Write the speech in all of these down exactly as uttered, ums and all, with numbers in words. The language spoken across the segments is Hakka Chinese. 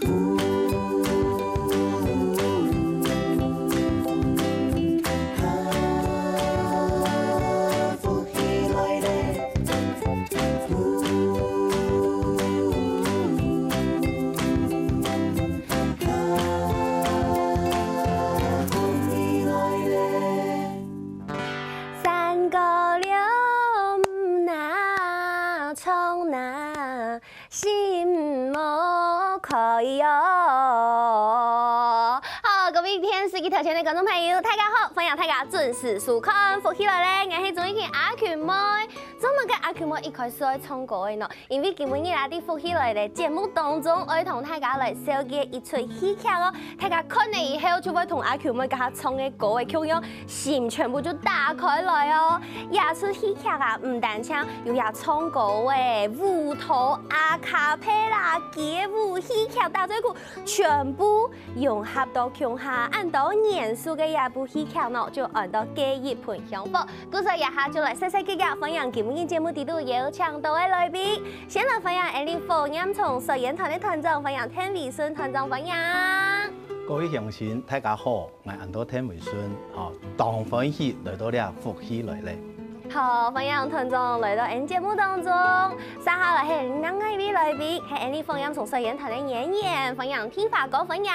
山歌了，嗯呐，唱呐，心莫开哦。好，各位电视机头前的观众朋友，大家好，欢迎大家准时收看《福氣來了》，我是鍾意婷阿群妹。做麼个阿群妹一開始愛唱歌个呢？ 因為今晡日啊，在福氣來了節目當中，愛同大家來紹介一齣戲劇哦。大家看了以後，就會同阿群妹佮佢唱个歌仔共樣，心全部就打開來哦。這齣戲劇啊，毋單淨有這唱歌仔、舞蹈、阿卡貝拉、街舞、戲劇、打嘴鼓，全部融合到共下，恁多元素个這齣戲劇呢，就安到《結一盆香火》。 故所這下就來細細介紹，歡迎今晡日節目裡肚邀請到个來賓。先來歡迎𠊎俚火焰蟲實驗團个團長，歡迎鄧維順團長，歡迎。各位鄉親，大家好，𠊎安到鄧維順，吼，當歡喜來到這福氣來了。好，歡迎團長來到𠊎俚節目當中。接下來係另外一位來賓，係𠊎俚火焰蟲實驗團个演員，歡迎天華哥，歡迎。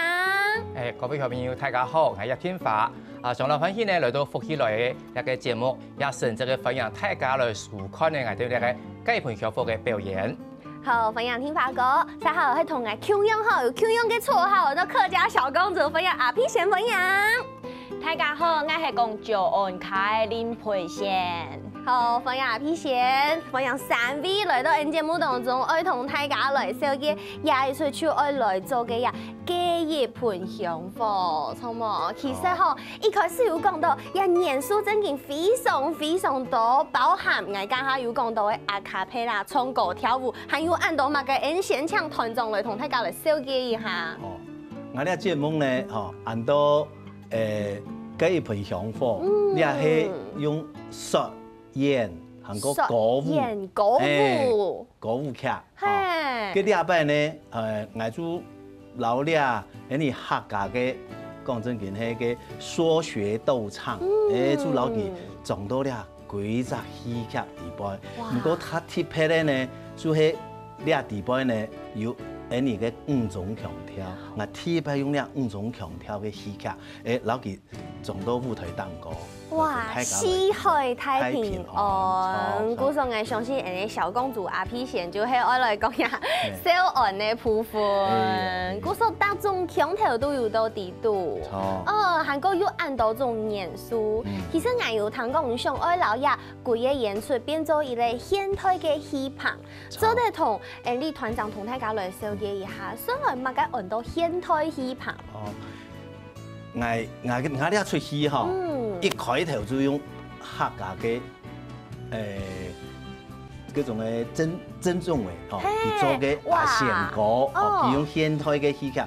欸，各位好朋友，大家好，𠊎係天華。 啊，相當歡喜呢，來到福氣來了這个節目，也誠摯个歡迎大家來收看呢，𠊎兜這个《結一盆香火》个表演。好，歡迎天華哥，接下來係同𠊎共樣吼，有共樣个綽號，安到客家小公主，歡迎阿皮仙，歡迎。大家好，𠊎係講詔安客个林佩仙。好，歡迎阿皮仙，歡迎三位來到𠊎俚節目當中，愛同大家來紹介這一齣就愛來做个呀，《結一盆香火》，著無？其實吼， 一開始有講到，這元素真經非常非常多，包含𠊎等下有講到个阿卡貝拉、唱歌、跳舞，還有恁多麼个，𠊎俚先請團長來同大家來紹介一下。哦，𠊎這節目呢，吼，安到，欸，《結一盆香火》，嗯。這係用說、演，還過歌舞。說、演、歌舞。欸，歌舞劇。 嘿。該這擺呢，呃，𠊎就摎這𠊎俚客家个，講真經係个說學逗唱，嗯。欸，就摎佢裝到這歸隻戲劇裡背。哇。毋過較特別个呢，就係這裡背呢，有𠊎俚个五種腔調，𠊎特別用這五種腔調个戲劇，欸，摎佢 裝到舞台頂高。哇，四海太平安。故所𠊎相信𠊎俚个小公主阿皮仙就係愛來講這詔安个部分。嘿，嘿，嘿。故所逐種腔調都有到裡肚。著。哦，還過有恁多種元素。嗯。其實𠊎有聽講，你想愛摎這歸个演出變做一個現代个戲棚，著。做得同𠊎俚團長同大家來紹介一下，算來麼个安到現代戲棚？哦， 𠊎，𠊎，𠊎這齣戲吼，嗯。一開頭就用客家个，欸，該種个曾，曾仲偉吼，嘿，佢做个阿仙哥，哇，哦，哦。佢用現代个戲劇，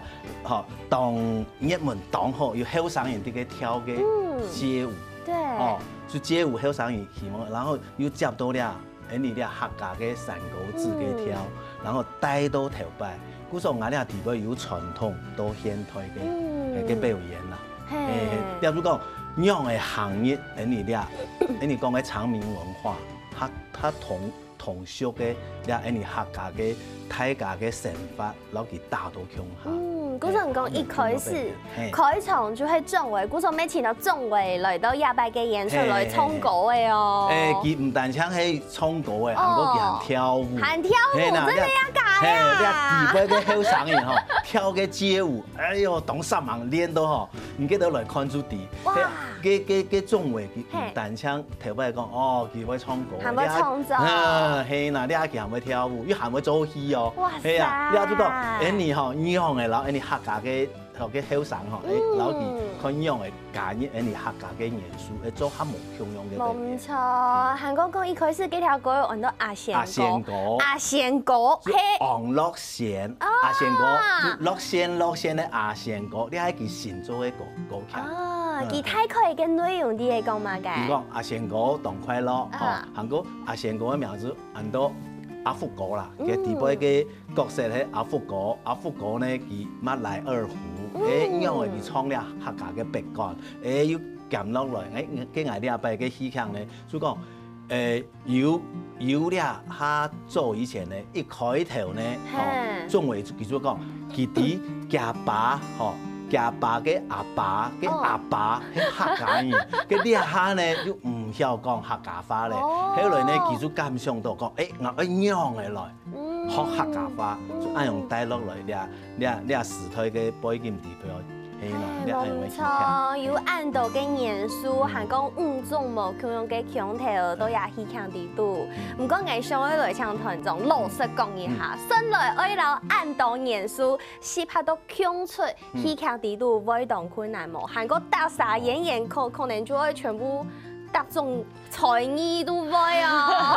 吼，當熱門當好，有後生人在該跳个，嗯。街舞，對。哦，就街舞後生人喜歡，然後又接到這 𠊎俚這客家个山歌子个調，嗯。然後帶到頭擺，故所𠊎這裡背有傳統到現代个，嗯。欸，个表演啦。嘿。欸，嘿，比如講，仰仔行入𠊎俚這，𠊎俚講个常民文化，較，較通，通俗个這𠊎俚客家个大家个生活， 摎佢打到共下。嗯，故所講一開始，嘿。開場就係仲偉，故所乜請到仲偉來到這擺个演出來唱歌个哦。嘿，嘿，嘿。欸，佢毋單淨係唱歌个，哦。還過佢還跳舞。還跳舞，嘿啦，真个呀假个啊？嘿，這裡背个後生人吼，跳个街舞，哎喲，當煞猛練到吼，你記得來看就知。哇。嘿，該，該，該仲偉佢毋單淨 頭擺講，哦，佢會唱歌，還會創作。啊，嘿啦，這佢還會跳舞，又還會做戲哦。哇塞！嘿啊，這就講，𠊎俚吼，仰仔摎𠊎俚客家个，吼，个後生吼，欸，嗯。摎佢看仰仔加入𠊎俚客家个元素，欸，做較無共樣个表演。無錯，還過講一開始這條歌安到阿仙哥。阿仙哥。阿仙哥，就嘿。王樂仙，啊。阿仙哥，就樂仙，樂仙个阿仙哥，這係佢新做个歌，歌曲。啊，嗯。佢大概个內容你會講麼个？比如講，阿仙哥當快樂，啊。吼，還過阿仙哥个名字安到阿福哥啦，嗯。佢底背个角色係阿福哥，阿福哥呢，佢乜來二胡，嗯。誒，仰會佢唱了客家个北管，誒，又減落來，誒，該𠊎這擺个戲腔呢，就講，誒，有，有這下做以前呢，一開頭呢，吼，嘿。總會佢就講，佢知佢爸，吼，佢爸个阿爸，个哦。阿爸，係客家人，个這下呢，又毋曉講客家話咧。哦。後來呢，佢就感想到講，誒，𠊎愛仰會來 嗯。學客家話，就恁樣帶落來這，這，這時代个背景底背，係啦，哎，這恁樣个影響。無錯，有恁多个元素，嗯。還講五種無共樣个腔調，都也戲腔底肚。嗯。毋過，𠊎想愛來請團長老實講一下，嗯。先來愛摎恁多元素，適合到共出，嗯。戲腔底肚會當困難無？還過逐儕演員可，可能就會全部逐種 才藝都會哦。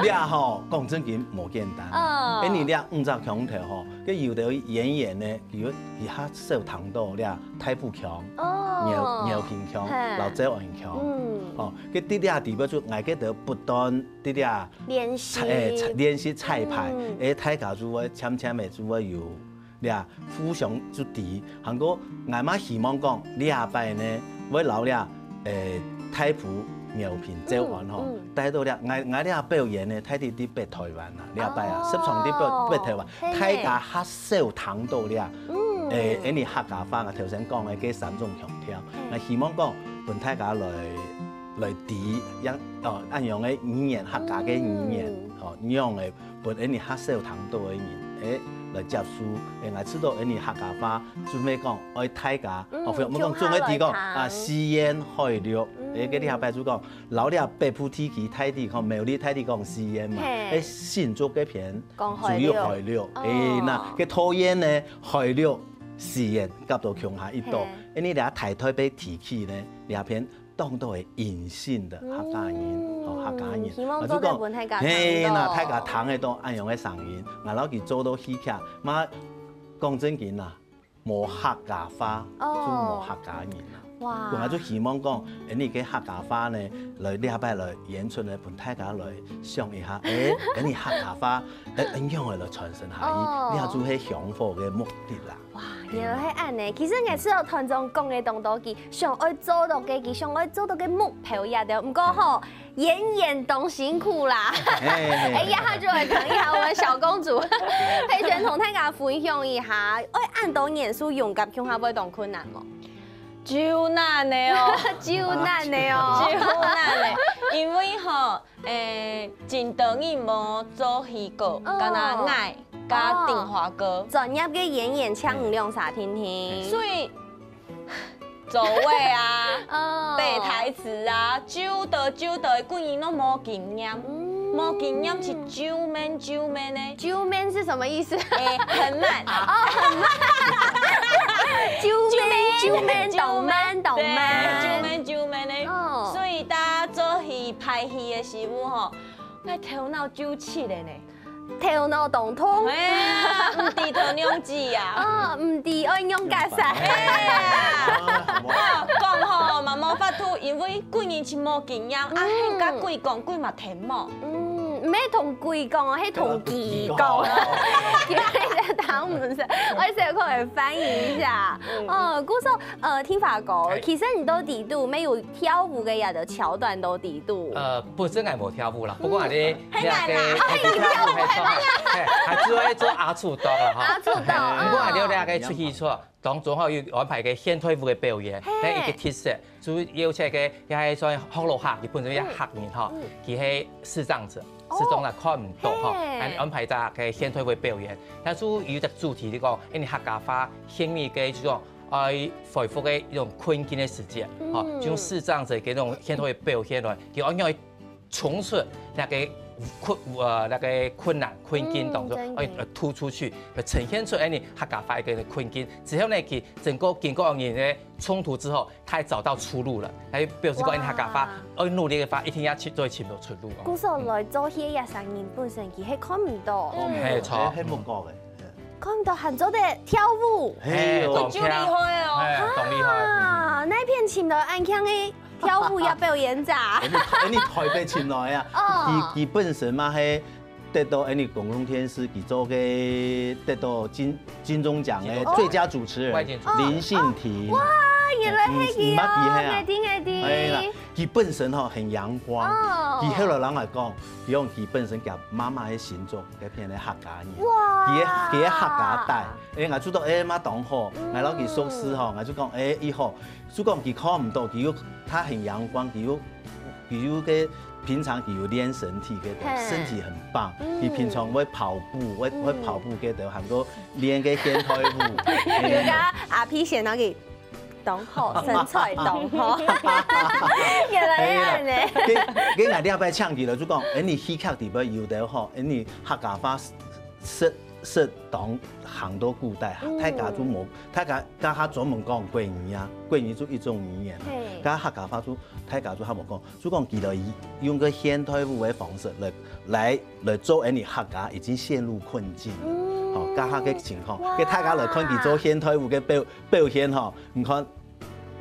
這吼，講正經無簡單。嗯。因為這五隻腔調吼，該有兜演員呢，佢，佢較少聽到這大埔腔、哦。饒，饒平腔、嘿。摎詔安腔。嗯。哦，該在這底背就，𠊎記得不斷在這練習。彩，誒，彩，練習彩排，嗯。誒，大家就會漸漸个就會有 這互相就知。還過，𠊎嘛希望講，這擺呢，會摎這，誒，大埔饒平詔安吼，嗯，嗯。帶到這，𠊎，𠊎這表演呢，大體在北台灣啊，這擺啊，哦，十場在北，北台灣，嘿。大家較少聽到這，嗯。誒，恁呢客家話啊，頭先講个該三種腔調，嗯。𠊎希望講，分大家來，來知，樣，哦，恁樣个語言，客家个語言，嗯。哦，仰个 分恁呢較少聽到个人，誒，來接受。誒，𠊎知道恁呢客家話，準備講愛大家，嗯，哦，毋好講總个地講，共下來聽。啊，四縣海陸，嗯。誒，該這下擺就講，摎這北部地區大體講，苗栗大體講四縣嘛，嘿。誒，新竹該片講海陸。主要海陸，哦。誒，那該桃園呢，海陸、四縣，合到共下一島。嘿。恁呢這大台北地區呢，這片 當多个隱性个客家人，嗯，吼，客家人。希望做得分大家聽到。啊，就講，嘿，那大家聽得到恁樣个聲音，𠊎摎佢做到戲劇，嘛，講正經啦，無客家話，哦。就無客家人啦。哇。𠊎就希望講，恁呢个客家話呢，來這擺來演出呢，分大家來想一下，誒，恁呢客家話，誒，仰會來傳承下去，哦。這就係香火个目的啦。 哇，原來係恁呢。其實𠊎知道團長講个當多，佢想愛做到个，佢想愛做到个目標也對。毋過吼，演員當辛苦啦。嘿，嘿，嘿。哎呀，就來看一下我們小公主佩璇同大家分享一下，愛恁多元素融合共下會當困難無？就難个哦。就難个哦。就難个，因為吼， 誒，真多人無做戲過，哦。敢若𠊎，加丁華哥。專業个演員請你兩儕定定。所以，座位啊，哦。背台詞啊，就多就多，個人都無經驗。嗯。無經驗是就慢就慢呢。就慢是什麼意思？誒，很慢。哦，很慢。就慢，就慢，當慢，當慢。對，就慢就慢呢。哦。所以大家做戲、排戲个時候吼， 𠊎頭腦就疾了呢。頭腦當痛。哎呀，毋知頭仰指啊。哦，毋知愛仰結煞。哎呀，哦，講吼，嘛無法度，因為個人就無經驗，啊，嗯。還加鬼講，鬼嘛聽無。嗯，毋係同鬼講哦，係同佢講。佢聽毋識，我小可來翻譯一下。嗯。哦，故所，呃，丁華哥，哎。其實你到底肚，沒有跳舞个呀的橋段到底肚。呃，本身𠊎無跳舞啦，不過呢， 係𠊎啦。哦，係你跳舞，係吧？係，還主要做阿楚刀啦，吼。阿楚刀，嘿，毋過啊，嗯。了了个出去出，當中吼有安排个現代舞个表演，嘿。該一个特色，就邀請个，也係算學老客，佢本身也客人吼，嗯，嗯。佢係視障者，哦。視障啦看毋到吼，嘿。安，安排隻个現代舞表演。那就有一个主題，就講，因為客家話，現代个這種，呃，恢復个一種困境个時節，吼，嗯。就用視障者个這種現代舞表現來，佢安排 衝出該个困，呃，該个困難困境當中，嗯，真的。哎，呃，突出去，呃，呈現出哎，你客家話一个困境。之後呢，佢整个經過人个衝突之後，他也找到出路了。他就表示講，哇。哎，你客家話，愛努力个話，一定要去，做尋到出路哦。故所來做戲个聲音本身，佢係看毋到。嗯。嘿，著。係，係目光个。 看毋到還做得跳舞。嘿，嘿，當強。就厲害哦。嘿，當厲害。啊，哪片尋到恁強个跳舞也表演者。恁樣，恁樣台北請來啊。哦。佢，佢本身嘛係得到恁樣公共電視，佢做个得到金，金鐘獎个最佳主持人，外景主持人。林信婷。哇，原來係佢哦，嗯，毋捌佢係啊。𠊎知，𠊎知。係啦，佢本身吼很陽光，哦。佢後來人來講，佢講佢本身佢媽媽个心中該片个客家人，哇。佢个，佢个客家帶，誒，𠊎知道，誒，嘛當好，嗯。𠊎摎佢熟識吼，𠊎就講，誒，以後 就講佢看毋到，佢有，他很陽光，佢有，佢有个平常佢有練身體个，嘿。身體很棒。嗯。佢平常會跑步，會，嗯。會跑步个，還過練个現代舞。有个阿皮先生个當好，身材當好。原來恁樣呢。哎呀，跟，跟𠊎這擺請佢了，就講，哎，你戲劇裡背有得吼，哎，你客家話 識，識當行到古代，嗯。大家就無，大家，大家專門講國語啊，國語就一種語言啊，嘿。大家客家話就，大家就較無講，就講佢來用个現代舞个方式來，來，來做恁樣客家已經陷入困境了。嗯。吼，該下个情況，哇。該大家來看佢做現代舞个表，表現吼，你看，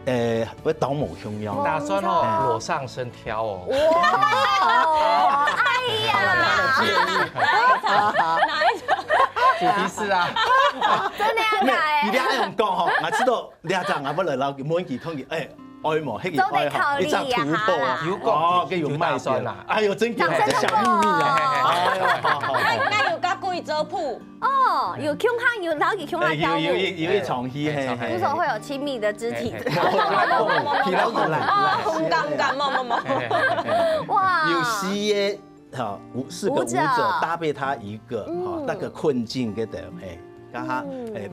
誒，會當無共樣。打算哦，哎。裸上身跳哦。哇，哎呀。哪一種？主題是啊。真的要改欸。你這樣講吼，𠊎知道，你這樣𠊎本來摎問佢，看佢，哎，愛無，彼个愛好，做得考慮啊。一隻突破啊。有講，哦，該有賣點。有打算啊。哎喲，真的，掌聲這小祕密啊。鼓勵。哎喲，好，好，好。那，那有佮貴州鋪 哦，有共下，有，然後有共下跳舞。哎，有，有，有，有一場戲，嘿，嘿，嘿。不是會有親密的肢體。嘿，嘿，嘿。皮包骨來。哦，很尷尬，嘛，嘛，嘛。嘿，嘿，嘿，嘿。哇。有四个，哈，舞，四个舞者，舞者。搭配他一个，嗯。哈，那個困境个，嘿，剛剛，嗯。哎，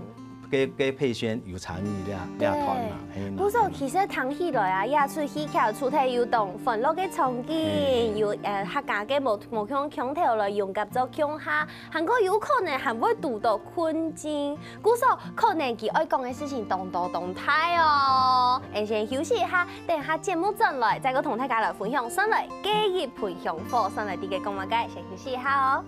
跟，跟佩萱有參與這，這團嘛，對。嘿嘛。不是，其實聽起來啊，這齣戲劇除忒有當歡樂个場景，嘿。有，呃，客家个無，無共腔調來融合做共下， 還過有可能還會堵到困境，故所可能佢愛講个事情當多當大哦。𠊎先休息一下，等下節目轉來，再過同大家來分享。先來，隔日分享貨，先來，第一个講麼个？先休息一下哦。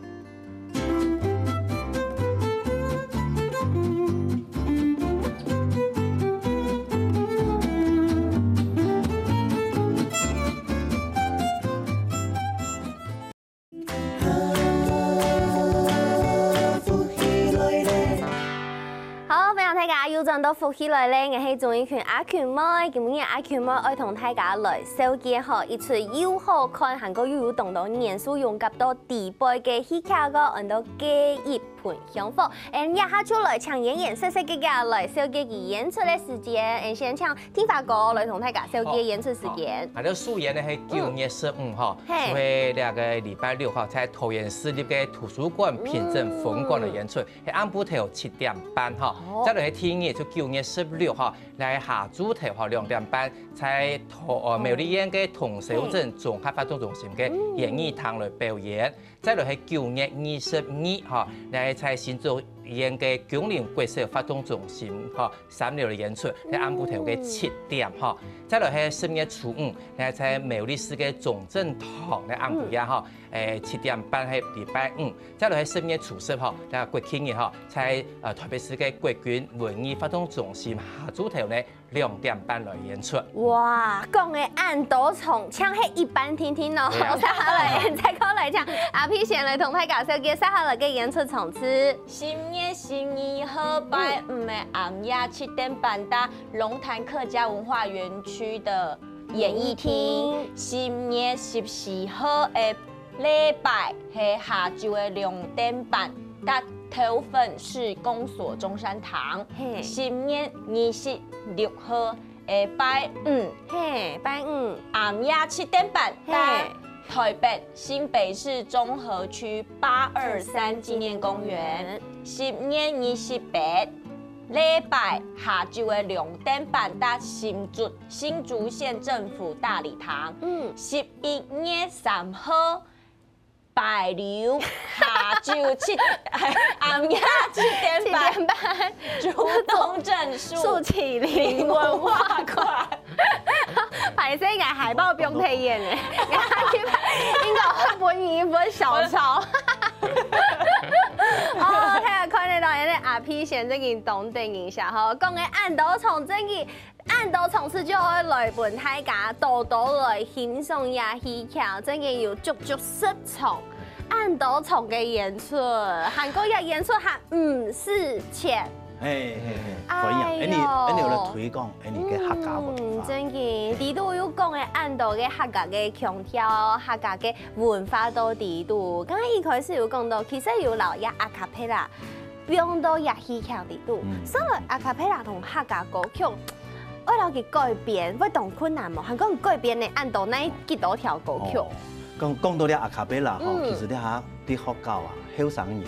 好，歡迎大家又轉到福氣來了，𠊎係鍾意群阿群妹。今日阿群妹愛同大家來紹介吼，一齣又好看，還過又有當多元素融合到底背个戲劇哦，安到《隔日分享貨》。嗯，這下就來請演員細細个个來紹介佢演出个時間。嗯，先請 天發哥來同大家紹介演出時間。好，好。𠊎兜首演呢係九月十五號，嗯。嘿。就係這個禮拜六哈，在桃園市立个圖書館平鎮分館个演出，嗯。係暗晡頭七點半哈。哦。再來係第二日，就九月十六號，來下晝頭哈，兩點半，在桃，呃，哦。苗栗縣个童聲舞鎮綜合活動中心个演藝廳來表演。嗯。 再來係九月二十二號，來在新竹縣个芎林國小活動中心，吼，三樓个演出，在暗晡頭个七點，吼。再來係十月初五，來在苗栗市个中正堂，來暗晡夜，吼，誒，七點半係禮拜五。再來係十月初十號，來國慶日，吼，在，呃，台北市个國軍文藝活動中心下晝頭呢， 兩點半來演出。哇，講个恁多場，像係一般定定哦。對啊。接下來，再過來請阿皮先來同大家紹介接下來个演出場次。十月十二號拜五个暗夜七點半，在龍潭客家文化園區的演藝廳。演藝廳。十月十四號个 禮拜係下晝个兩點半，在頭份市公所中山堂。嘿。十月二十六號个拜五，嘿，拜五。暗夜七點半，嘿。在台北新北市中和區八二三紀念公園。十月二十八，禮拜下晝个兩點半，在新竹，新竹縣政府大禮堂。嗯。十一月三號， 拜六下晝七，暗夜七點半，七點半，竹東鎮樹，樹起林文化館。歹勢，𠊎海報毋使用个，𠊎應該會分你一份小抄。哦，大家看得到，原來阿皮先生已經懂等一下吼，講个恁多場正經恁多場次就愛來分大家多多來欣賞這戲劇，真个有足足十場，恁多場个演出，還過這演出還毋使錢。嘿嘿嘿，歡迎，哎喲，恁樣來推廣恁樣个客家文化。嗯，真个，裡肚有講个恁多个客家个腔調，客家个文化到裡肚。剛剛一開始有講到，其實有老爺阿卡貝拉。 放到這戲劇裡肚。嗯，所以阿卡貝拉同客家歌曲，愛摎佢改編，會當困難無？還講改編呢，恁多哪幾多條歌曲？哦，講講到這阿卡貝拉吼，嗯，其實這下在學校啊，後生人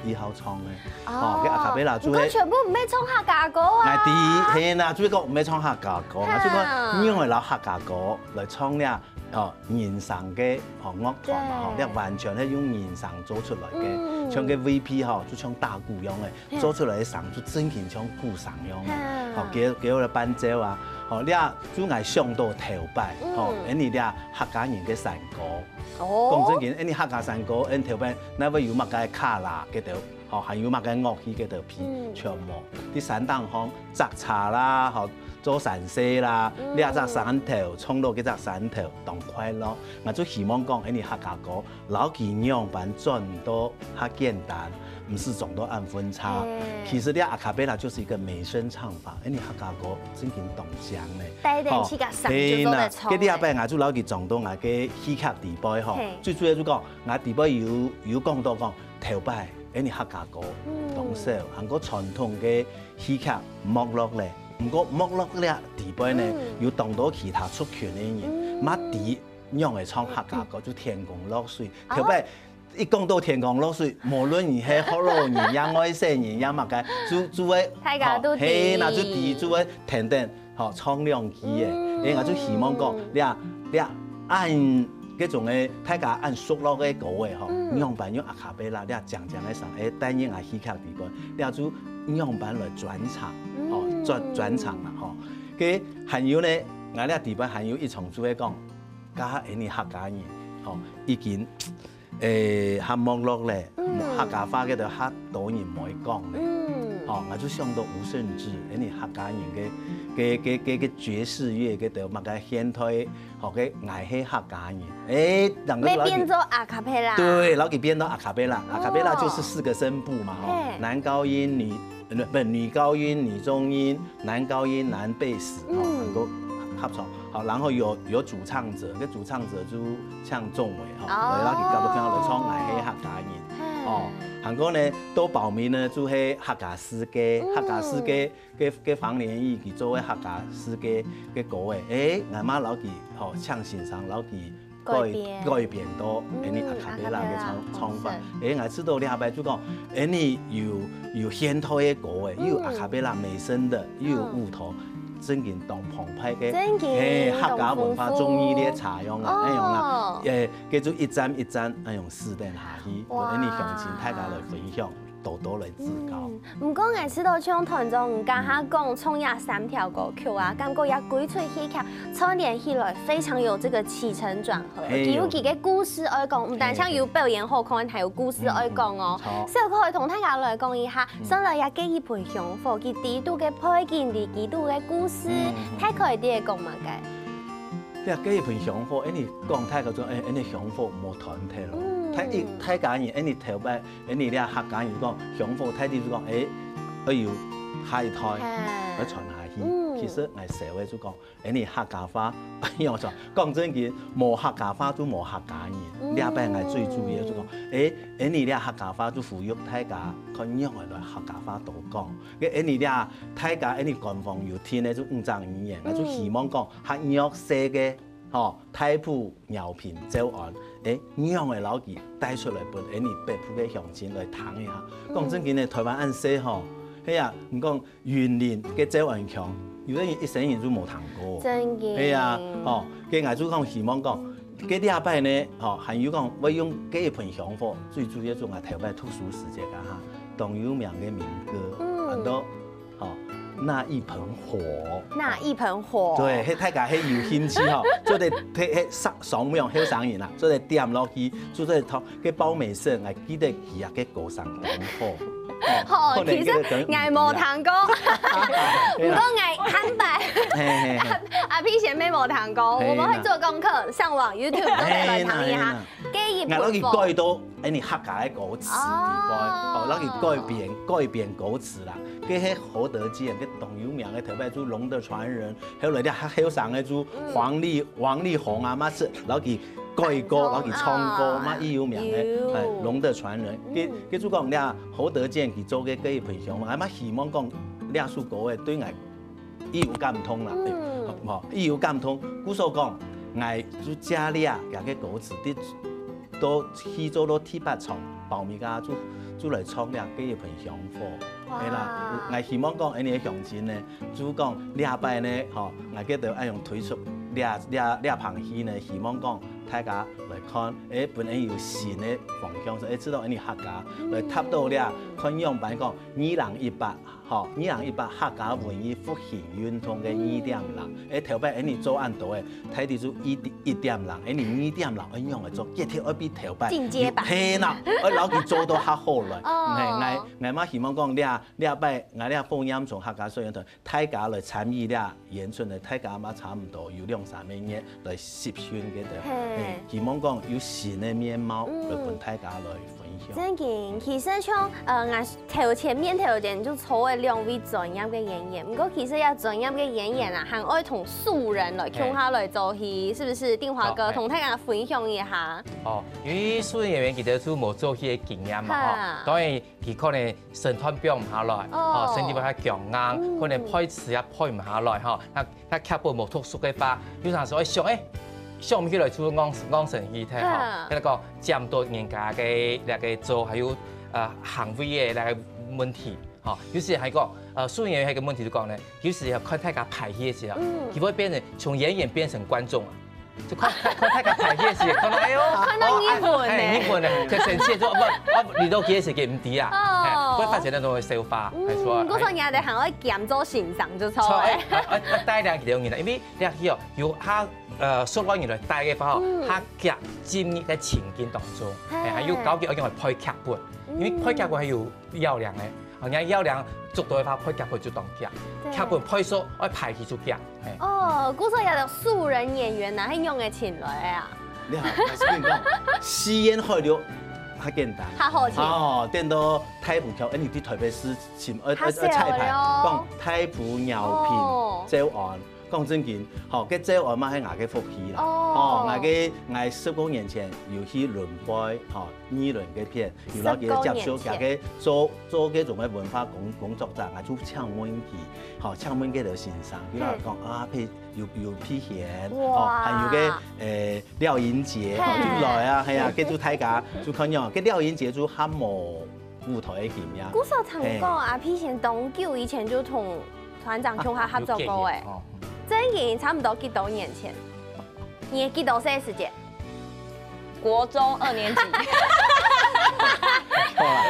以後唱个，哦，哦，這阿卡貝拉就係，毋過全部毋係唱客家歌啊。𠊎知，係啦，就係講毋係唱客家歌，哈，就講用來摎客家歌來唱了。 哦，人聲个吼樂團嘛吼，對，這完全係用人聲做出來个，嗯，像个V P吼，就像打鼓樣个，嘿，做出來个聲就真經像鼓聲樣个，哈，吼，佢佢个伴奏啊，吼，這就𠊎想到頭擺，吼，嗯，恁樣這客家人个山歌，哦，講真經，恁樣客家山歌，恁頭擺哪會有麼个卡拉該兜？ 吼，還有麼个樂器个特別，嗯，全無。在山頂項摘茶啦，吼，做善事啦，嗯，這隻山頭，唱到該隻山頭，當快樂。𠊎就希望講，恁樣客家歌，摎佢樣般轉到較簡單，毋使轉到恁複雜。嘿，其實這阿卡貝拉就是一個美聲唱法，恁樣客家歌真經當靚呢。帶點去个聲就做得唱。吼，嘿吶，該禮拜𠊎就摎佢轉到𠊎个戲劇裡背吼，嘿，最主要就講，𠊎裡背有有講到講，頭擺 恁樣客家歌，嗯，當少，還過傳統个戲劇沒落咧。毋過沒落咧裡背呢，嗯，有當多其他族群个人，嗯，嘛知仰仔唱客家歌，就天公落水。哦，頭擺一講到天公落水，無論你係福佬人，也外省人，也麼个，就就會，大家都知，吼，嘿，那就知，就會天天 吼，唱兩句个，嗯，欸，𠊎就希望講，這這恁該種个大家恁熟絡个歌仔吼，嗯，仰般用阿卡貝拉這靚靚个聲，欸，帶入來戲劇裡背，這就仰般來轉場，吼，嗯，轉轉場啦吼。該還有呢，𠊎這裡背還有一場就係講，加下𠊎等客家人，吼，已經 欸，較沒落咧，嗯，客家話該兜較多人毋會講咧。嗯，吼，𠊎就想到吳盛智，𠊎等客家人个个个个个爵士樂該兜，麼个現代，吼，該𠊎係客家人，欸，人家就摎佢，愛變做阿卡貝拉。對，摎佢變到阿卡貝拉，阿卡貝拉就是四個聲部嘛，吼，哦，嘿，男高音、女，呃，不，女高音、女中音， 男高音、男貝斯，吼，嗯，能夠合唱。好，然後有有主唱者，該主唱者就像仲偉，吼，哦，來摎佢合作，來唱𠊎係客家人，嘿，哦，還過呢，都寶明呢就係客家詩歌，嗯，客家詩歌，該該黃連煜佢做个客家詩歌，該歌仔，欸，𠊎嘛摎佢，吼，請先生摎佢 改改編，改編到，嗯，𠊎等阿卡貝拉个唱唱法。欸，𠊎知道這下擺就講，𠊎等有有現代个歌仔，又有阿卡貝拉美聲个，又有舞蹈，真經當澎湃个，真經，嘿，客家文化綜藝列車樣啊，恁樣啊，欸，該就一站一站恁樣試等下去，𠊎等鄉親大家來分享。 多多來指教。嗯，毋過𠊎知道像團長你頭下講唱這三條歌曲啊，感覺這歸齣戲劇串聯起來非常有這個起承轉合，尤其个故事愛講，毋單淨有表演好看，還有故事愛講哦。所以可以同大家來講一下，先來這个一盆香火，佢裡肚个背景，佢裡肚个故事，大概知講麼个？ 這个一盆香火，𠊎等講大家就，欸，𠊎等香火無斷忒咯。大一大家人，𠊎等頭擺，𠊎等這客家人講香火，大體就講，欸，愛有下一代，愛傳下去。其實𠊎細个就講，𠊎等客家話，哎喲，講真个，無客家話就無客家人。這擺𠊎最主要就講，欸，𠊎等這客家話就呼籲大家，看仰仔來客家話多講。 該𠊎等這大家𠊎等官方有定个就五種語言，𠊎就希望講較弱勢个，吼，大埔、饒平、詔安，欸，仰仔摎佢帶出來分𠊎等北部个鄉親來聽一下。講真个呢，臺灣恁細吼，係啊，你講雲林个詔安腔，有个人一生人就無聽過。真个。係啊，吼，該𠊎就講希望講， 該這擺呢，吼，還有講會用該一盆香火，最主要就𠊎頭擺讀書時節啊哈，當有名个民歌，喊做，吼，那一盆火。那一盆火。對，係大家係有興趣吼，做得，係，係上，上網後生人啊，做得點落去，就做得聽，該包美聖，𠊎記得佢啊，該歌聲當好。好，可能其實這个等於𠊎無聽過，毋過𠊎坦白，嘿嘿嘿。阿P先生無聽過，嘿，我們會做功課，上網YouTube都可以來聽一下。嘿啦，嘿啦。該一本書。𠊎摎佢改到，哎，你客家个歌詞裡背，哦。哦，摎佢改編，改編歌詞啦。該係侯德健，該當有名个，頭擺就《龍的傳人》，後來這較後生个就黃立，黃立宏啊，嘛係，摎佢改歌，改歌，摎佢唱歌，啊，嘛，已有名个，有。哎，《龍的傳人》。該，嗯。該就講這侯德健佢做个該一本上，𠊎嘛希望講這首歌个對𠊎 已有感動啦，嗯。吼，已有感動。故所講，𠊎就借這，這个歌詞，在，到去做到第八場，包尾啊，就，就來唱這个一盆香火。哇。係啦，𠊎希望講，恁呢个鄉親呢，就講這擺呢，吼，𠊎這兜愛用推出這，這，這棚戲呢，希望講大家來看，哎，分人有新个方向，所以知道恁呢客家來踏到這，看樣般講，二零一八 吼，二零一八客家文藝復興運動个二點零，嗯。哎，頭擺恁呢做恁多个，大體就一，一點零，恁呢二點零，恁樣來做，一定愛比頭擺進階版。係啦，愛摎佢做到較好來。哦。嘿，𠊎，𠊎嘛希望講，這，這擺，𠊎這豐源鄉客家說演團，大家來參與這演出呢，大家嘛差毋多有兩三個月來集訓个，嘿。嘿，希望講有新个面貌，嗯。來分大家來分享。正經，其實像，呃，𠊎 頭前面頭前就坐个兩位專業个演員，毋過其實這專業个演員啊，還愛同素人來共下來做戲，是不是？定華哥，好，哎。同大家分享一下。哦，因為素人演員佢兜就無做戲个經驗嘛，吼。哈。當然，佢可能身段放毋下來，哦。吼，身體比較僵硬，嗯。可能背詞也背毋下來，吼。那 該劇本無讀熟个話，有當時愛想，哎，想毋起來就戇，戇神去忒吼。哈。該个講，針對人家个那个做，還有，呃，行為个那个問題，吼。有時還講，呃，素人演員還有一个問題就講呢，有時要看大家排戲个時候，嗯。佢會變成從演員變成觀眾啊。就看，看大家排戲个時候，看到，哎喲，看到日本呢。哦，哎，哎，日本呢，就生氣，就，不，啊，你都幾時給毋知啊？哦。哎，會發生那種个笑話，嗯，哎，說，哎。故所你還得還愛兼做先生就錯了。錯，哎，哎，哎，帶領佢兜人啦，因為 這戲哦，有較，呃，熟絡人來帶个話吼，嗯。較夾進入个情境當中，嘿。哎，還有交佢愛用來配劇本，因為配劇本還有要領个，啊，人家要領足多个話，配劇本就當夾，對。劇本配熟，愛排戲就夾，嘿。哦，故所有个素人演員哪會用得起來啊？你好，老實跟你講，四縣海陸較簡單。較好請。哦，顛倒大埔腔，哎，你去台北市請，呃，呃，較少了哦。彩排，講大埔、饒平、哦。詔安， 講正經，吼，該詔安嘛係𠊎个福氣啦。哦。吼，𠊎个，𠊎十過年前有去崙背，吼，二崙該片，有摎佢接觸，十過年前。佢个做，做該種个文化工，工作者，𠊎就請問佢，吼，請問該个先生，佢摎𠊎講，嘿。啊，譬，有，有譬賢，哇。吼，還有个，誒，廖英傑，吼，嘿。就來啊，係啊，該就大家，就看樣，該廖英傑就較無 舞台个經驗。故所聽講，嘿。阿P先生當久以前就同團長共下合作過誒。啊，有經驗，哦。正經差不多幾多年前？你幾多歲時節？國中二年級。好啦，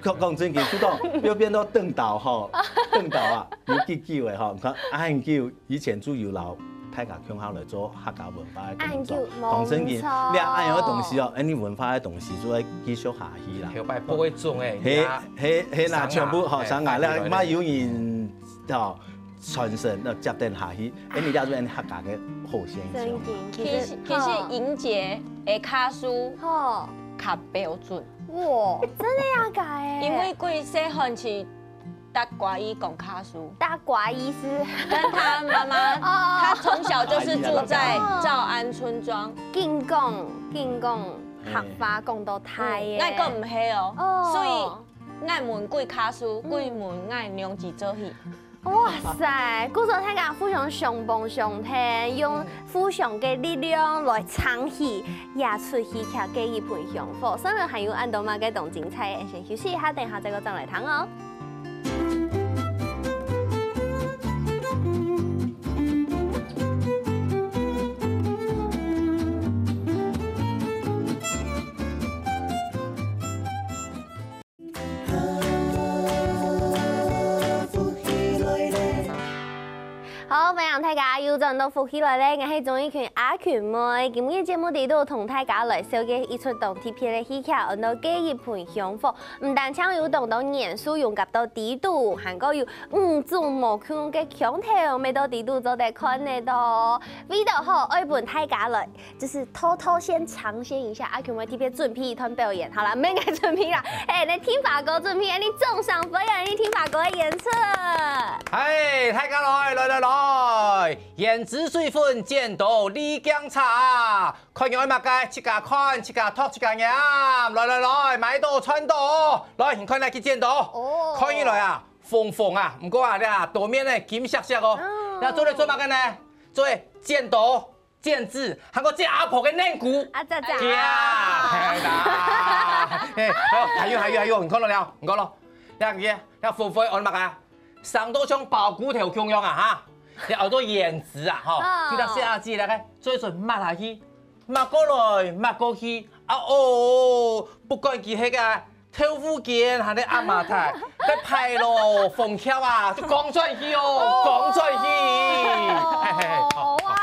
講，講正經，就講，又變到鄧導吼，鄧導啊，有幾久誒吼，你看，恁久 以前就有摎大家共下來做客家文化个工作。恁久，講正經，無錯。你恁樣个東西哦，恁樣文化个東西就愛繼續下去啦。後擺播个種誒，嘿，呀，嘿，嘿啦，全部吼，上下，上下，你嘛有人，吼，傳承，那接等下去，哎，你就變客家个好現象。正經，其實，其實，其實英傑个客事吼。較標準。哇，真的呀，假的？因為佢細漢時 搭瓜伊講客事。搭瓜伊是？跟他媽媽，哦。他從小就是住在詔安村莊。緊講，緊講，客話講到大个。嗯，𠊎講毋係哦。哦。所以，𠊎問佢客事，佢問𠊎兩姊做戲。哇塞，故所大家互相相幫相挺，用互相个力量來撐起這齣戲劇个一盆香火。雖然還有恁多麼个當精彩个，先休息一下，等下再過轉來聽哦。好，歡迎大家又轉到福氣來咧，𠊎係鍾意群阿群妹。今日節目裡肚同大家來紹介一齣當特別个戲劇，安到《隔一盆香火》。毋單淨有當多元素融合到裡肚，還過有五種無共个腔調，乜到裡肚做得看得到。為著好，愛分大家來，就是偷偷先嚐鮮一下，阿群妹特別準備一段表演。好啦，毋免𠊎準備啦，係，𠊎定華哥準備，𠊎定掌聲歡迎𠊎定華哥个演出。係，大家來，來來來！ 胭脂水粉、剪刀、濾鏡、尺啊！看樣愛麼个，自家看，自家擇，自家拈。來來來，買到賺到！來，你看哪支剪刀？哦。看起來啊，紅紅啊，毋過啊，這啊，表面呢金爍爍哦。哦。這做來做麼个呢？做來剪刀、剪紙，還過剪阿婆个乳溝。啊，姐姐。呀，係啦。嘿，還有還有還有，你看到了？你看到？這个這粉粉愛麼个？ 生到像包骨頭共樣啊哈！你愛做胭脂啊吼，哦。就像細阿姊來个，嘴唇抹下去，抹過來，抹過去，啊哦，不管佢係个豆腐乾還係阿媽菜，該派咯，紅翹啊，就講轉去哦，講轉去。嘿嘿，好，好。哇，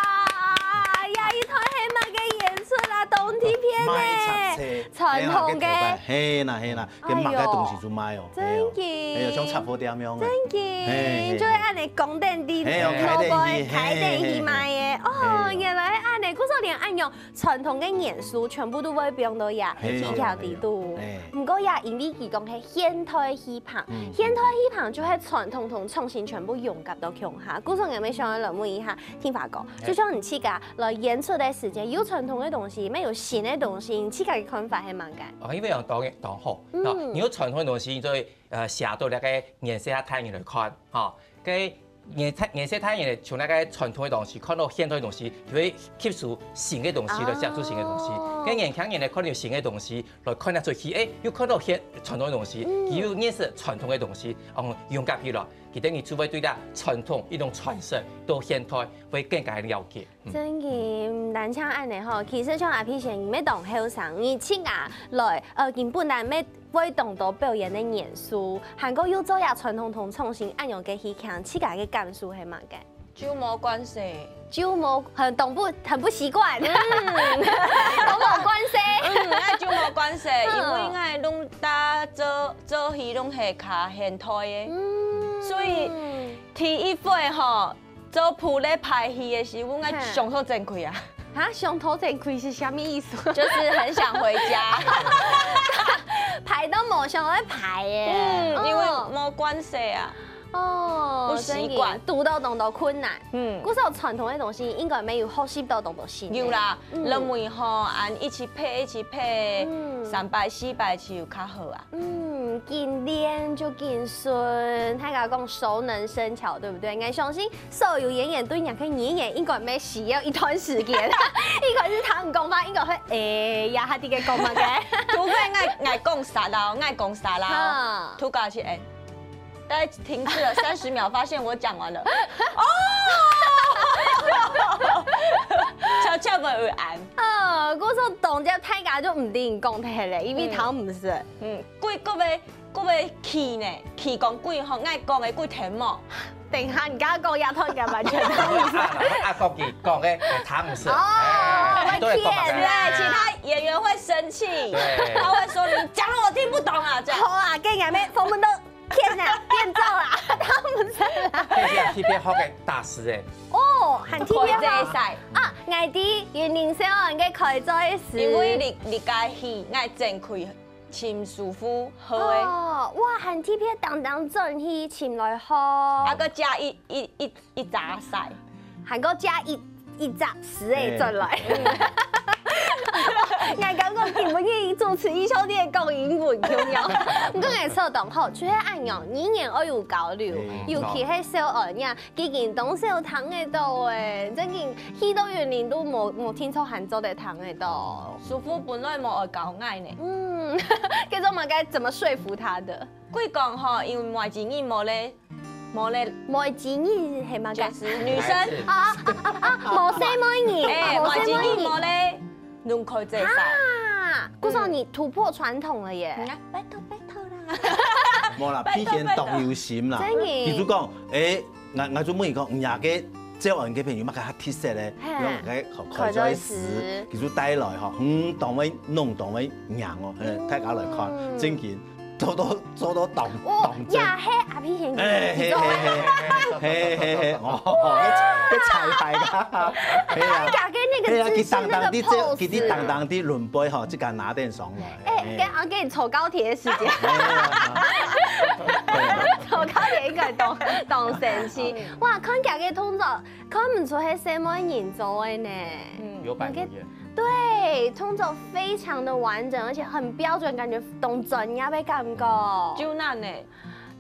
呀，一團黑馬个演出啊，當特別呢。賣雜誌，傳統个。嘿啦嘿啦， 佢麼个東西就賣哦。哎喲，真个。哎喲，像雜貨店樣个。真个，嘿，嘿，就會恁呢講等你，嘿，哦，開等去，開等去賣个。嘿，嘿，哦，嘿，原來恁呢，故所連恁樣傳統个元素全部都會放到呀，嘿，戲劇裡肚。嘿。毋過呀，因為佢講係現代戲棚，嗯，現代戲棚就係傳統同創新全部融合到共下。故所𠊎乜想要來問一下，定華哥，就像你自家來演出个時間，有傳統个東西，乜有新个東西，你自家个看法係麼个？哦，因為講當當好， 嗯。你有傳統个東西，你就會呃寫到該个年歲較大人來看，吼，該年歲年歲大人從該个傳統个東西看到現代个東西，佢會吸收新个東西來寫出新个東西。哦。該年輕人呢看到新个東西，來看得出去，誒，又看到現傳統个東西，嗯，佢又認識傳統个東西，哦，融合起來，佢等於就會對該傳統一種傳承到現代會更加了解。 真个，毋單淨恁呢吼，其實像阿皮先生，你乜當後生，你自家來，呃，根本啊乜會當多表演个元素，還過又做這傳統同創新恁樣个戲劇，自家个感受係麼个？就無關係。就無，很，當不，很不習慣。嗯。都無關係。嗯，那就無關係，嗯。因為𠊎攏大做，做戲攏係較現代个。嗯。所以第一回吼， 做布袋排戲个時候，𠊎，嘿，想討正開啊。啊，想討正開是什麼意思？就是很想回家。排都無想愛排耶。嗯，因為，哦，無慣勢啊。哦，不習慣。真个，堵到當多困難。嗯。故所傳統个東西應該乜有學習到當多新个。有啦，嗯。認為吼，恁一直排，一直排，嗯。三擺、四擺就有較好啊。 嗯，緊練就緊順，大家講熟能生巧，對不對？𠊎相信所有演員對若个語言應該乜需要一段時間。一開始聽你講話，應該會，欸，呀，佢在該講麼个？除非𠊎，𠊎講煞啦，𠊎講煞啦，哈。突然間，欸，大概停滯了三十秒，發現我講完了。哦！悄悄地有按。 哦，故所當然大家就毋知你講忒咧，因為聽毋識。嗯，嗯，佢，佢會，佢會氣呢，氣講佢吼，𠊎講个佢聽無。等下你剛剛講一段，應該完全聽毋識。啊，啊，講佢講个聽毋識。哦，哎，對，會氣。講嘛。對，其他演員會生氣，對。他會說：「你講了我聽不懂啊！」這樣。好啊，跟你講，訪問都騙啊，變造啦，聽毋識啦。這是特別好个打死哎。哦，還特別好。開嘴使。啊，𠊎知，雲林小安个開嘴使。因為你，你个戲，𠊎正開 盡舒服，好个。哦，哇，還特別當當轉去尋來學。啊，閣加一，一，一，一隻屎。還閣加一，一隻屎仔轉來。嗯。𠊎感覺今晡日主持一小時講英文，有無？毋過𠊎說當好，就係恁樣，語言愛有交流，嗯。尤其係小安呀， 既經當少聽得到欸，正經去到雲林都無，無定著還做得聽得到。師傅本來無愛教𠊎呢。嗯，該做麼个，怎麼說服他的？佢講吼，因為妹子人無咧，無咧，妹子人係麼个？就是女生。啊，啊，啊，啊，無細妹人，欸，無細妹人。妹子人無咧，攏開嘴使。啊，故所你突破傳統了耶。嗯啊，拜託，拜託啦。無啦，拜託，皮絃當有心啦。拜託。真的。比如講，欸， 𠊎，𠊎就問佢講，你个這樣个朋友嘛，佢特色咧，嘿。用个口口水石，口水石。佢就帶來吼，嗯，當會弄，當會贏哦，嘿，大家來看，嗯。正經，做到做到當哦，當真。呀，嘿，阿皮先生，哎，嘿嘿嘿嘿嘿嘿嘿，哦，被被彩排啦，嘿啊，哎呀，个那个嘿啊，佢姿勢，那个當當的這，佢 pose。當當的輪杯吼，這个拿電上來。哎，跟啊跟你坐高鐵的時間，坐高鐵應該當當神奇。哇，看佢个動作， 看毋出係細妹人做个呢。嗯。有板有眼。對，動作非常的完整，而且很標準，感覺當專業的感覺。就難呢。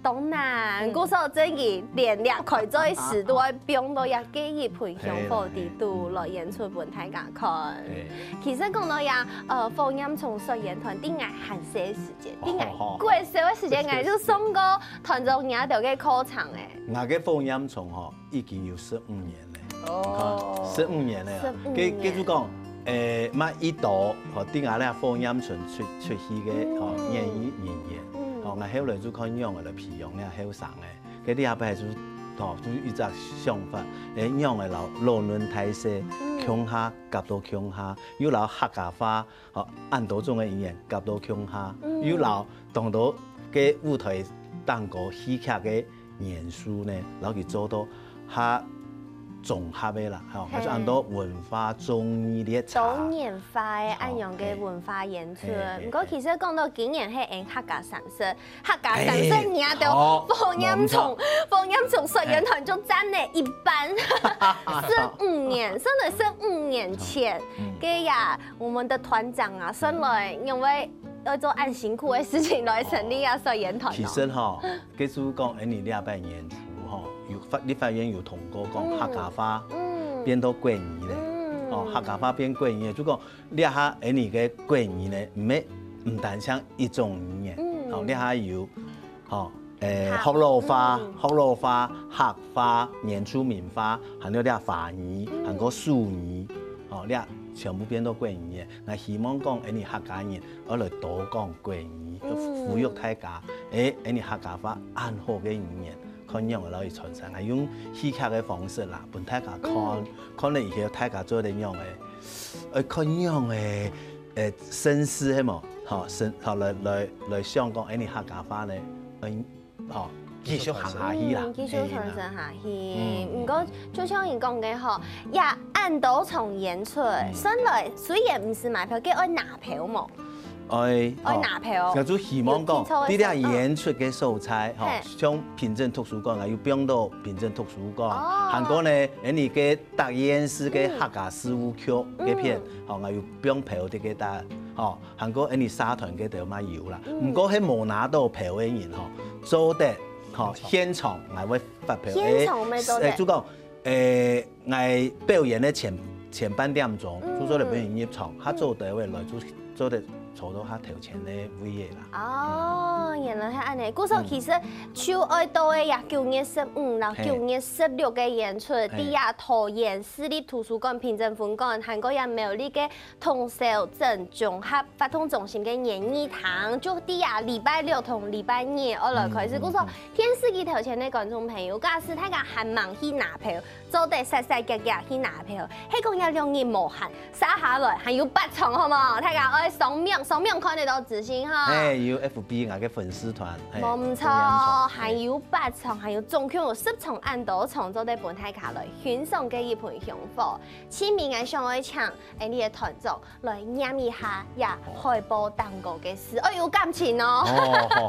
當難，嗯。故所正經連這開嘴時都愛放到這个一盆香火底肚來演出分大家看。嘿。其實講到這，呃，火焰蟲實驗團，在𠊎還細个時節，在𠊎國小个時節，𠊎就上過團長你兜个課程誒。𠊎个火焰蟲吼， 已經有十五年了。哦。你看，十五年了啊。十五年。該，該就講，誒，嘛，一到，吼，在𠊎這火焰蟲出，出去个，吼，嗯。演藝人員。嗯。吼，𠊎後來就看仰仔來培養這後生个。該這擺就，吼，就一隻想法，誒，仰仔摎老嫩大細，嗯。共下，合到共下，又摎客家話， 吼，恁多種个語言合到共下，嗯。又摎當多个舞台頂高戲劇个元素呢，摎佢做到較綜合个啦，吼，嘿。還係恁多文化綜藝列車。多元化个恁樣个文化演出。嘿，嘿，嘿，毋過其實講到今年係𠊎客家三十，客家三十年啊，哎，都好，火焰蟲，無錯。火焰蟲實驗團就佔了一半。十五年，真的十五年前，嗯。該呀， 我們的團長啊，算來因為要做恁辛苦个事情來成立啊，實驗團哦。其實吼，該就講，𠊎俚這擺演出吼，有發，立法院有通過講嗯。客家話嗯。變到國語咧。嗯。吼，客家話變國語咧，就講這下𠊎俚个國語呢，毋係，毋單淨一種語言，嗯。吼，這下有 吼，誒，客，學老話，嗯。學老話、客話、原住民話，還有這華語，嗯。還過手語，吼，這全部變到國語个。𠊎希望講，𠊎俚客家人愛來多講國語，嗯。呼籲大家，誒，𠊎俚客家話恁好个語言，看仰仔摎佢傳承，還用戲劇个方式啦，分大家看，嗯。看了以後大家做得仰仔，誒，看仰仔，誒，審視係無？吼，審，吼，來，來，來想講，𠊎俚客家話呢，愛 吼，繼續行下去啦。嗯，繼續傳承下去。嘿，嘿。嗯。毋過，就像你講个吼，也恁多場演出，嗯。算來，雖然毋使買票，該愛拿票無？愛，愛拿票。吼，𠊎就希望講，有聽說个時候，在這演出个所在，吼，嘿。像平鎮圖書館啊，有放到平鎮圖書館。哦。還過呢，𠊎俚个 答應係个客家事務局該片，嗯。吼，𠊎有放票在該搭，吼，還過𠊎俚社團該兜嘛有啦。嗯。毋過係無拿到票个人吼，做得，吼，現場。現場𠊎會發票。現場乜做得。誒，就講，誒，𠊎表演个前，前半點鐘，嗯。就做得分人入場，較早兜个來就 做得坐到較頭前个位仔啦。哦，原來係恁仔。故所其實就愛到个呀，九月十五摎九月十六个演出，嘿。在呀桃園市立圖書館平鎮分館，還過呀苗栗个童聲鎮綜合活動中心个演藝廳，就在呀禮拜六同禮拜日愛來開始。嗯，故所，嗯，嗯。電視機頭前个觀眾朋友，假使大家還吂去拿票， 做得煞煞遽遽去拿票，係講這兩日無閒，續下來還有八場，好無？大家愛上網，上網看得到資訊哈。嘿，有FB𠊎个粉絲團，嘿，無毋著，同樣場，嘿。還有八場，還有總共有十場恁多場，做得分大家來欣賞个一盆香火。最尾𠊎想愛請𠊎俚个團長 來念一下這海報頂高个字，哦，有感情哦。哦，好，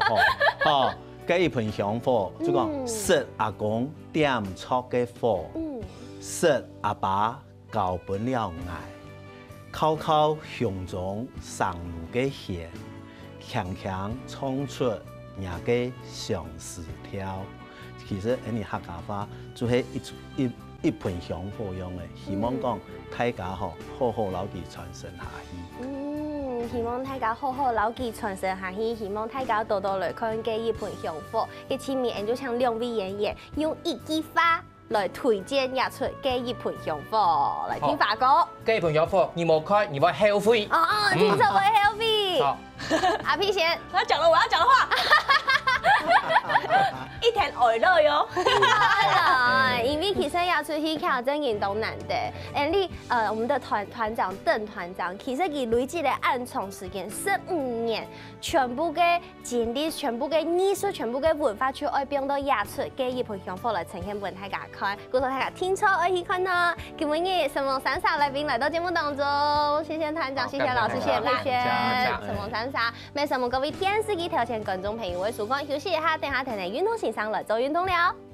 好，好，該一盆香火，就講，嗯。食阿公點著个火，嗯。食阿爸交分了𠊎，靠靠胸中生路个弦，輕輕唱出若个相思調。其實，𠊎俚客家話就係一，一 一盆香火樣仔，希望講，嗯。大家吼，好好摎佢傳承下去。嗯，希望大家好好摎佢傳承下去，希望大家多多來看該一盆香火。該最尾，𠊎就請兩位演員用一句話來推薦這齣該一盆香火，來聽華哥。好，該一盆香火，你無看，你會後悔。哦，哦，嗯。聽說會後悔。好。 阿皮先。他講了我要講的話。一天愛了喲。好了，因為其實也出去徛真人都難得。哎，你呃，我們的團團長鄧團長，其實佢累積了恁長時間，十五年，全部个精力、全部个藝術、全部个文化，就愛放到演出个一盤香火來呈現分大家看。故所大家定著愛去看哦。今晡日承蒙三儕來賓來到節目當中，謝謝團長，謝謝老師，謝謝佩璇，承蒙三儕。也承蒙各位電視機頭前觀眾朋友个收看，休息一下，等下聽聽運動先生來做運動了。